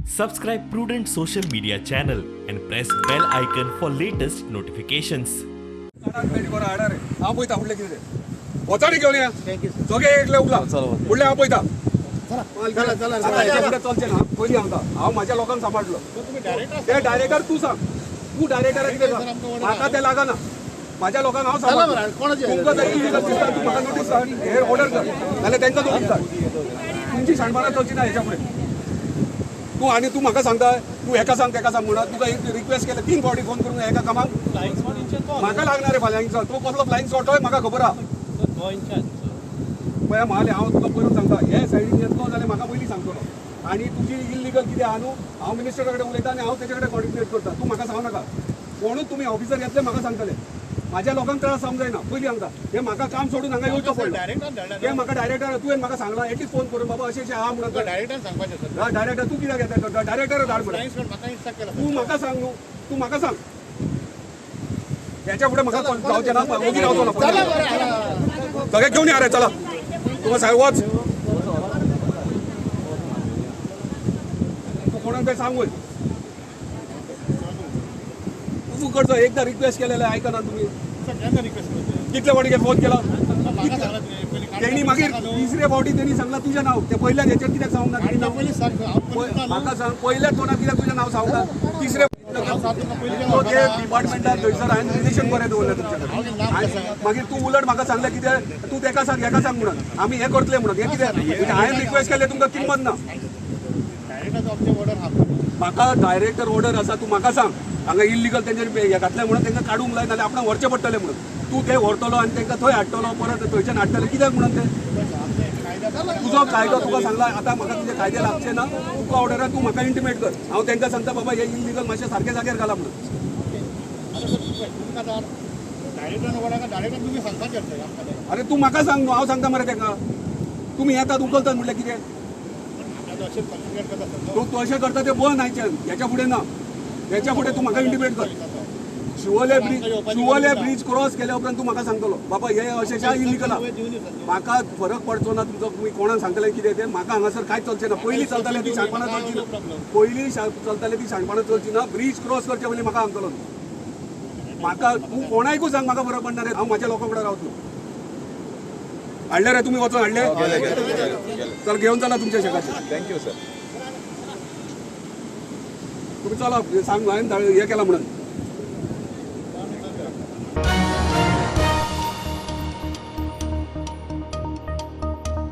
Subscribe Prudent social media channel and press bell icon for latest notifications. हांव पळयता फुडलें कितें वचारी घेवन या सगळे एकले उरला फुडलें हांव पळयता. हेच्या फुडें चलचें ना. पयलीं हांव हांव म्हाज्या लोकांक सांबाळटलो. ते डायरेक्टर तूं सांग, तूं डायरेक्टर कितें सांग, म्हाका तें लागना. म्हाज्या लोकांक हांव सांबाळटलो. तुमकां जर इलिगल दिसता तूं म्हाका नोटीस धाड, हे ऑर्डर कर, नाल्यार तांकां नोटीस धाड. तुमची शाणपणां चलची ना हेच्या फुडें. तूं आनी तूं म्हाका सांगता तूं हेका सांग तेका सांग म्हणून तुका एक रिक्वेस्ट केलें 3 फावटी फोन करून एका कामाक म्हाका लागना रे फ्लायंग शॉट. तूं कसलो फ्लायंग शॉट हय म्हाका खबर आहा. पळय म्हाले हांव तुका पयरून सांगता, हे सायडीन येतलो जाल्यार म्हाका पयलीं सांगतलो. आनी तुजी इल्लिगल कितें आहा न्हू, हांव मिनिस्टरा कडेन उलयता आनी हांव तेजे कडेन कॉर्डिनेट करता. तूं म्हाका सांगू नाका. कोणूच तुमी ऑफिसर येतले म्हाका सांगतले. म्हाज्या लोकांक त्रास जावंक जायना. पयलीं सांगता, हे म्हाका काम सोडून हांगा येवचो पडलो. ते म्हाका डायरेक्टर तुवें म्हाका सांगलां एटलीस्ट फोन करून बाबा अशें अशें आहा म्हणून. डायरेक्टर तूं कित्याक येता? डायरेक्टर धाड म्हणून तूं म्हाका सांग न्हू, तूं म्हाका सांग. हेच्या फुडें म्हाका जावचें ना, ओगी रावचो ना. सगळें घेवन या रे, चला तुका साहेब वच. तूं कोणाक तें सांग वय. तूं करचो एकदां रिक्वेस्ट केलें आयकना तुमी. कितले फावटी फोन केला तेणी? मागीर तिसरे फावटी तेणी सांगलां तुजें नांव. ते पयल्याच हेचेर कित्याक सांगूंक ना? म्हाका सांग, पयल्याच तोंडार कित्याक तुजें नांव सांगूंक ना? तिसरे ते डिपार्टमेंटान थंयसर हांवें रिलेशन बरें दवरलें तुमच्या कडेन. मागीर तूं उलट म्हाका सांगलें कितें, तूं तेका सांग हेका सांग म्हणून, आमी हें करतले म्हणून. हें कितें हांवें रिक्वेस्ट केलें तुमकां किंमत ना. म्हाका डायरेक्टर ऑर्डर आसा, तूं म्हाका सांग हांगा इल्लिगल तेंचे हे घातलें म्हणून तांकां काडूंक लाय, नाल्यार आपणाक व्हरचें पडटलें म्हणून. तूं ते व्हरतलो आनी तांकां थंय हाडटलो, परत थंयच्यान हाडटले कित्याक म्हणून ते? तुजो कायदो तुका सांगला. आतां म्हाका तुजे कायदे लागचे ना. तुका ऑर्डर तूं म्हाका इंटिमेट कर. हांव तांकां सांगता बाबा हे इल्लिगल मातशें सारकें जाग्यार घाला म्हणून. अरे तूं म्हाका सांग न्हू, हांव सांगता मरे तांकां. तुमी येतात उखलतात म्हटल्यार कितें? तूं अशें करता तें बंद आयच्यान, हेच्या फुडें ना. हेच्या फुडें तूं म्हाका इंटिमेट कर. Siolim bridge, Siolim bridge cross केल्या उपरांत तूं म्हाका सांगतलो बाबा हे अशें अशें इलिगल. म्हाका फरक पडचो ना तुमचो, तुमी कोणाक सांगतले कितें तें. म्हाका हांगासर कांयच चलचें ना. पयलीं चलतालें ती शाणपणां चलची ना. पयलीं चलतालें ती शाणपणां चलची ना. ब्रीज क्रॉस करचे पयलीं म्हाका सांगतलो तूं. म्हाका तूं कोणाकूय सांग, म्हाका फरक पडना रे. हांव म्हाज्या लोकां कडेन रावतलो. हाडले रे तुमी वचोन हाडले? चल घेवन चला तुमच्या शेकाचेर. Thank you sir. तुमी चला सांग हांवें हें केलां म्हणून.